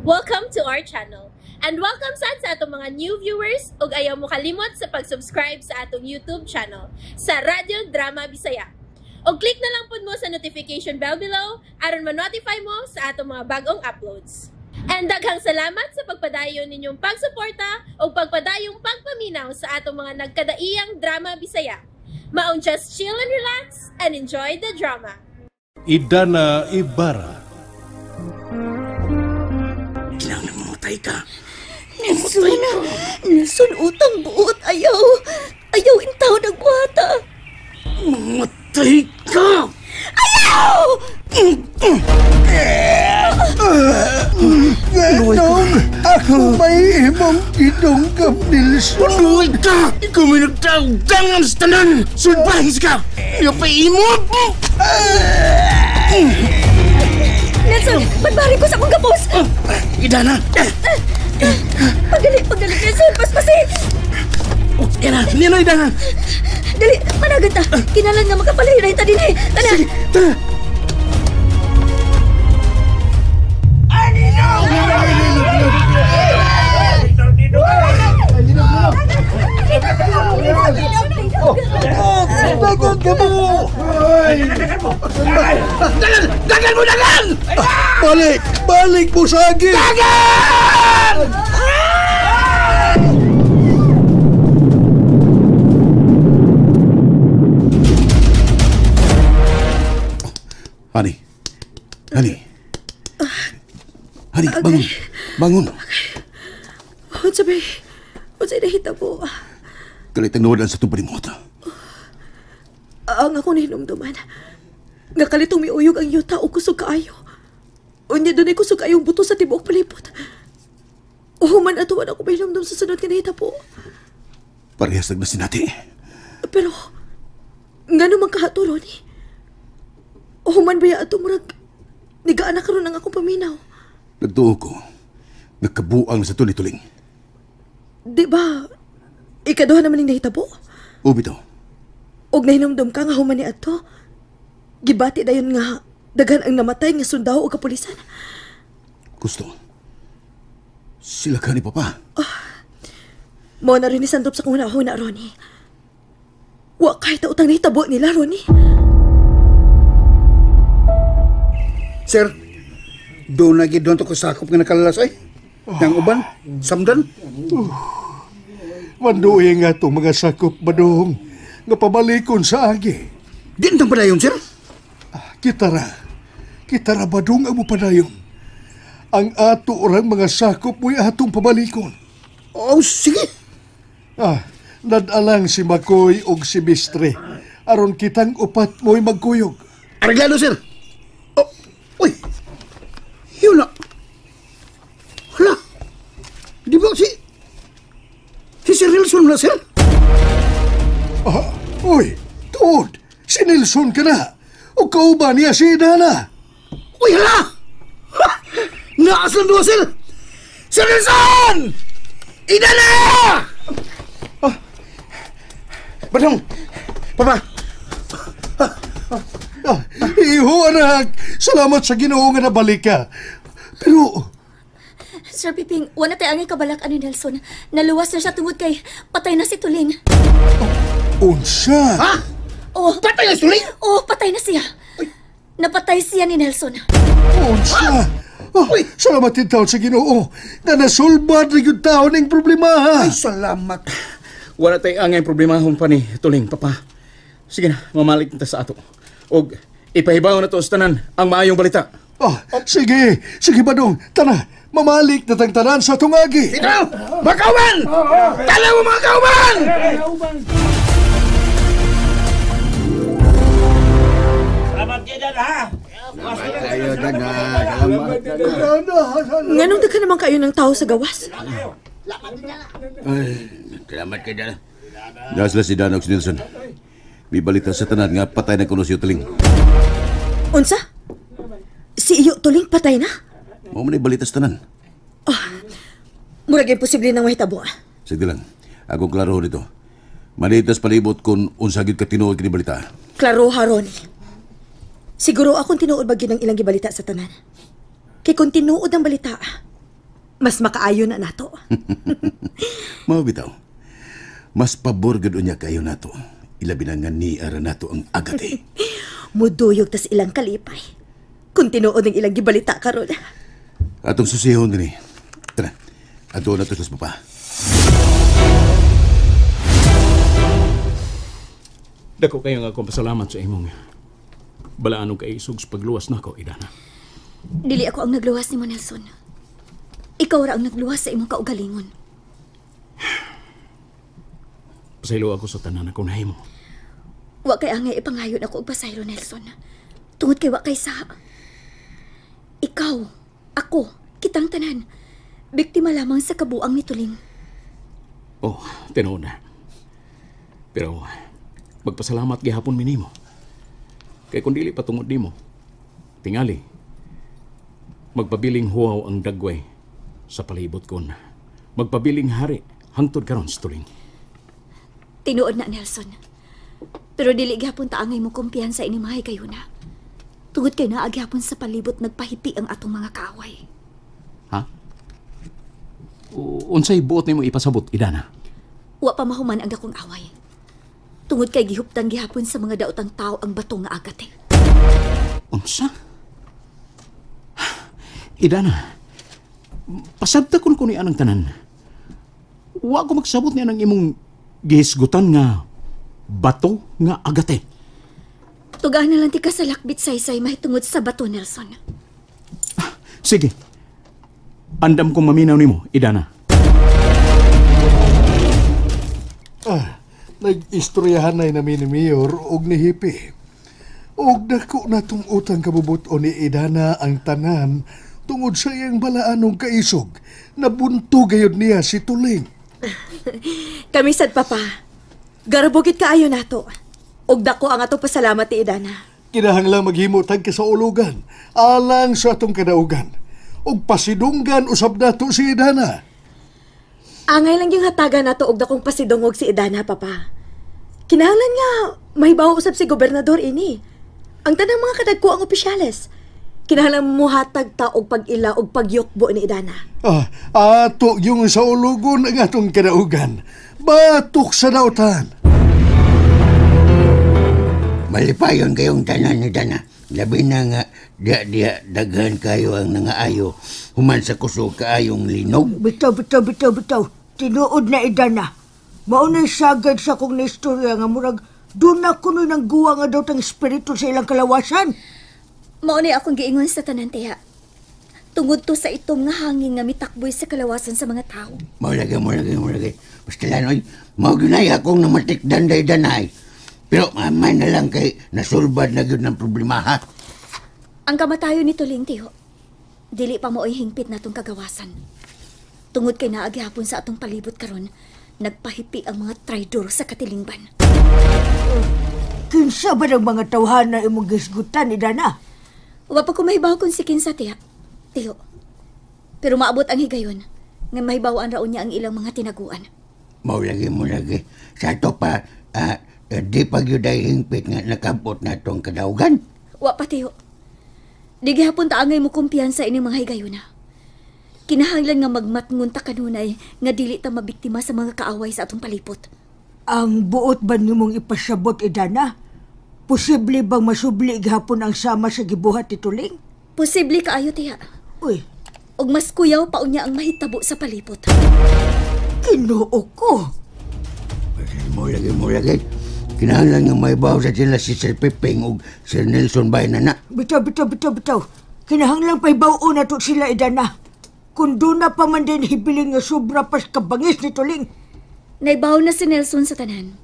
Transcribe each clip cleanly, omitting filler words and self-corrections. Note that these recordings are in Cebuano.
Welcome to our channel. And welcome sad sa atong mga new viewers ug ayaw mo kalimot sa pag-subscribe sa atong YouTube channel sa Radyo Drama Bisaya. Og click na lang pud mo sa notification bell below aron ma-notify mo sa atong mga bagong uploads. And daghang salamat sa pagpadayon ninyong pagsuporta ug pagpadayong pagpaminaw sa atong mga nagkadaiyang drama Bisaya. Maong just chill and relax and enjoy the drama. Idana Ibarra. Kinahanglan mamatay ka. Nelson, Nelson, utang buot. Ayaw. Ayaw intaw nagbuhata. Mamatay ka! Ayaw! Nung ako may imong gidunggap, Nelson. Panuhay ka! Ikaw may nagtagdangan sa tanan! Sulbahis ka! Iyo pa imo! Nelson, magbari ko sa akong gapos. Idana! Pagdali, pagdali, Nelson. Paspasi. Oh, yan na! Yan na, Idana! Dali, managan ta. Kinalan nga makapalahiray ta din eh. Tana. Sige, tara! Dagan ka mo! Dagan! Dagan mo, dagan! Balik! Balik mo sa akin! Dagan! Honey. Honey. Honey, bangon. Bangon. Unsa ba? Unsa nahitabo? Kalit ang nawalan sa itong palimot. Ang ako nahinumduman. Nga kalitong miuyog ang yuta o kusog kaayo. Unya dunay kusog kaayong buto sa tibuok palibot. Human atuan ako mahinumdum sa sunod nga nahitabo. Parehas nagnasinati. Pero, ngano man kahato, Ronnie? Human ba ato murag nigaan na karon ang akong paminaw? Nagtuo ko. Nagkabuang sa tuloy-tuling. Di ba, ikaduha naman ning nahitabo? O bitaw. Og nahinumdum ka nga human ni ato, gibati dayon nga daghan ang namatay nga sundao o kapulisan. Gusto. Sila ka ni Papa. Mao na rin ni sandop sa kong huna-huna, Ronnie. Wa kahit utang nahitabo nila, Ronnie. Sir, doon na gid doon to ko sakop nga nakalalas ay. Nang uban, samdan. Manduy nga itong mga sakop badong nga pabalikon sa agi. Di intang padayon, sir. Kita ra badong ang mupadayon. Ang ato orang mga sakop mo'y atong pabalikon. Oh, sige. Nadalang si Makoy og si Bistre. Aron kitang upat mo'y magkuyog. Arreglado, sir. Oh, uy. Yun na. Hala. Di ba si Sir Nelson na, sir? Uy, tuod. Si Nelson ka na. O kauban niya si Idana. Uy, hala! Ha! Naas lang doon, sir! Sir Nelson! Idana! Badong! Papa! Iho, anak! Salamat sa Ginoo nga nabalik ka. Pero, Sir Piping, wala tayo ang kabalak ani Nelson. Naluwas na siya tungod kay patay na si Tuling. Unsa? Ha? Oh, patay na si Tuling? Oh, patay na siya. Ay. Napatay siya ni Nelson. Unsa? Oh, salamat din taon sa Ginoo na nasulbad na yung taon ng problema. Ay, salamat. Wala tayo ang problema pa ni Tuling, Papa. Sige na, mamalik na sa ato. Og ipahibaw na to sa tanan ang maayong balita. Oh, sige, sige Badong, tana, mamalik na tang tanan sa tungagi. Ito, mga kauban! Tala mo mga kauban! Salamat kayo dyan, ha? Nganong daghan naman kayo ng tao sa gawas? Ay, salamat kay Dana. Nasla si Dana og si Nelson. May balita sa tanan nga patay na kuno si Tuling. Unsa? Si Iyo Tuling patay na? Mao man balita sa tanan. Oh, murag imposible nang mahitabo. Sige lang. Akong klaro dito. Manitas palibot kung unsa gyud ka tinuod kini balita. Klaro ha, Ronnie. Siguro akong tinuod ba gyud ang ilang gibalita sa tanan. Kay kung tinuod ang balita, Mas makaayo na nato. Mao bitaw. Mas pabor gud unya kayo nato. Ilabi na nga ni ara nato ang agate. Muduyog tas ilang kalipay. Kung tinuod ang ilang gibalita karon. Atong susihon dinhi. Tara. Adto na to sa papa. Dako kayo nga akong pasalamat sa imong balaan og kaisog sa pagluwas nako, Idana. Dili ako ang nagluwas nimo, Nelson. Ikaw ra ang nagluwas sa imong kaugalingon. Pasaylo ako sa tanan akong nahimo. Wa kay angay ipangayon ako og pasaylo, Nelson. Tungod kay wa kay sa. Ikaw, ako, kitang tanan. Biktima lamang sa kabuang ni Tuling. Oh, tinuod na. Pero magpasalamat gihapon mi nimo. Kay kung dili patungod nimo, tingali, magpabiling huwaw ang dagway sa palibot kon. Magpabiling hari hangtod karon sa Tuling. Tinuod na, Nelson. Pero dili gihapon taangay mo kumpiyansa ini mahay kayo na. Tungod kay naa gihapon sa palibot nagpahipi ang atong mga kaaway. Ha? Unsay buot nimo ipasabot, Idana? Wa pa mahuman ang dakong away. Tungod kay gihuptan gihapon sa mga daotang tao ang bato nga agate. Unsa? Idana, pasabta kun ko ni anang tanan. Wa ko magsabot ni anang imong gihisgutan nga bato nga agate. Tugaan na lang ti ka sa lakbit saysay mahitungod sa bato, Nelson. Sige. Andam kong maminaw nimo, Idana. Nag-istoryahan na nami ni Mayor og ni Hippie. Og dako na tong utang kabubut-on ni Idana ang tanan tungod sa iyang balaanong kaisog. Nabunto gayud niya si Tuling. Kami sad, papa. Garabugit kaayo nato. Og dako ang ato pasalamat ni Idana. Kinahanglan maghimo tag sa ulugan alang sa atong kadaugan. Og pasidunggan usab nato si Idana. Angay lang yung hatagan nato og dakong pasidungog si Idana, papa. Kinahanglan nga mahibaw usab si gobernador ini. Ang tanang mga kadagko ang opisyales. Kinahanglan muhatag ta og pag-ila og pagyukbo ni Idana. Ato yung sa ulugon ang atong kadaugan. Batok sa dautan. Malipayon kayong tanan ni Dana. Labi na nga, diya daghan kayo ang nangaayo. Human sa kusog kaayong linog. Bitaw. Tinuod na Idana. Maunay sagad sa kong naistorya nga murag doon na kuno ng guwa nga daw tang espiritu sa ilang kalawasan. Maunay akong giingon sa tanan, tiya. Tungod to sa itong nga hangin nga mitakboy sa kalawasan sa mga tao. Maulagay. Basta lanoy, mauginay akong namatikdan da Idanay. Pero mamay na lang kay nasulbad na yun ng problema, ha? Ang kamatayon ni Tuling, tiyo, dili pa mo ay hingpit na itong kagawasan. Tungod kay naaghapon sa atong palibot karon, nagpahipi ang mga traidor sa katilingban. Kinsa ba ng mga tawhana imong gisgutan, Idana? Wa pa ko mahibaw kung si kinsa, tiya. Tiyo. Pero maabot ang higayon nga mahibawaan raon niya ang ilang mga tinaguan. Maulagi. Sa ato pa, di pa gyud ay hingpit nga nakabot na itong kadaugan. Wa pa, tiyo. Di gihapon taangay mo kumpiyansa ining mga higayona. Kinahanglan nga magmatngon ta kanunay nga dili ta mabiktima sa mga kaaway sa atong palipot. Ang buot ba nimong ipasabot, Idana? Posible bang masubli gihapon ang sama sa gibuhat ni Tuling? Posible kaayo, tiya. Uy. Og mas kuyaw pa unya ang mahitabo sa palipot. Kinoo ko. Mo lagi. Kinahanglan nga may baw sa sila si Sir Piping ug Sir Nelson bay na na. Bitaw. Kinahanglan pahibaw-on na to sila, Idana. Kung doon na pa man din hibilin nga sobra pas kabangis ni Tuling. Naibaw na si Nelson sa tanan.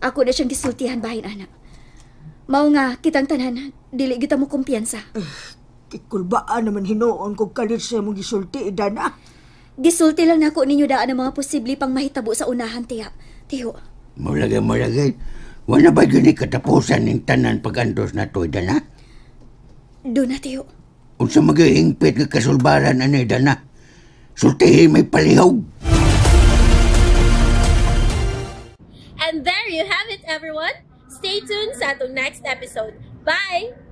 Ako na siyang gisultihan bahin, anak. Mao nga, kitang tanan, dili kita mo kumpiyansa. Kikulbaan naman hinuon kung kalit sa mong gisulti, Idana. Gisulti lang nako ninyo daan ang mga posible pang mahitabo sa unahan, tiya. Tiyo. Maulagay. Wala ba yun katapusan ng tanan pag-andos na to, Idana? Doon na, tiyo. Unsa magihingpit nga kasulbaran ano, Idana? Sultihin may palihog. And there you have it, everyone. Stay tuned sa atong next episode. Bye!